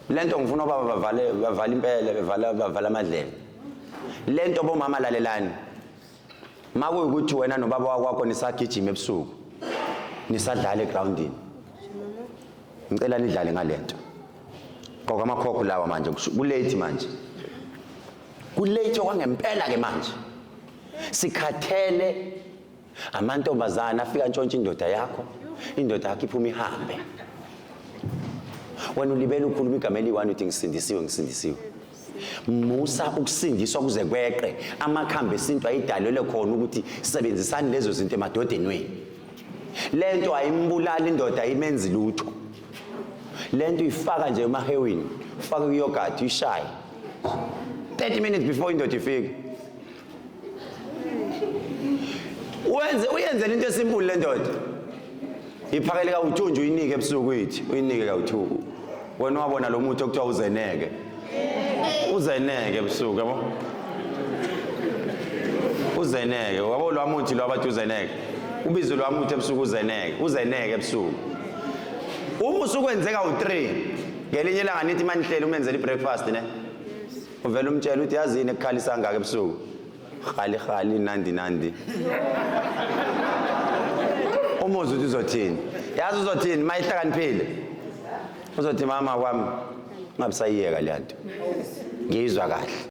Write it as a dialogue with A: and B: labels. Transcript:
A: Lento ngifuna obaba bavale bavale impela bevala bavala amadlebe. Lento bomama lalelani. Makuyukuthi wena nobaba wakwakho nisagijima ebusuku. Nisadlala egroundini. Ngicela nidlale ngalento. Qoka amakhokho lawa manje kulate manje. Kulate okwangempela ke manje. Sikhathele amantombazana afika ntshontsha indoda yakho indoda yakho iphuma ihambe wena ulibele ukhuluma igama eliyi-one uthi ngisindisiwe ngisindisiwe musa ukusindiswa kuze kweqe amakhambi esintu ayidalelwe khona ukuthi sebenzisani lezo zinto emadodeni wenu le nto ayimbulali indoda ayimenzi lutho le nto uyifaka nje emahewini ufake kuyogadi uyishaye 30 minutes before indoda ifike wenze uyenzela into esimpulu le ndoda iphakele kawu-two nje uyinike ebusuku ithi uyinike kawu-two wena wabona lo muthi okuthiwa uzeneke uzeneke ebusuku yabo uzeneke wabo lwa muthi lo abathi uzeneke ubizo lwa muthi ebusuku uzeneke uzeneke ebusuku uma usukwenzeka u-3 ngelinye ilanga nithi manihleli umenzela i-breakfast ne Uvele umtshela uthi yazini ekukhalisa kangaka ebusuku. Khali khali nandi nandi. Umuzi uthi uzothini? Yazi uzothini mayihlakaniphile. Uzothi mama kwami ngabisayiyeka le nto. Ngiyizwa kahle.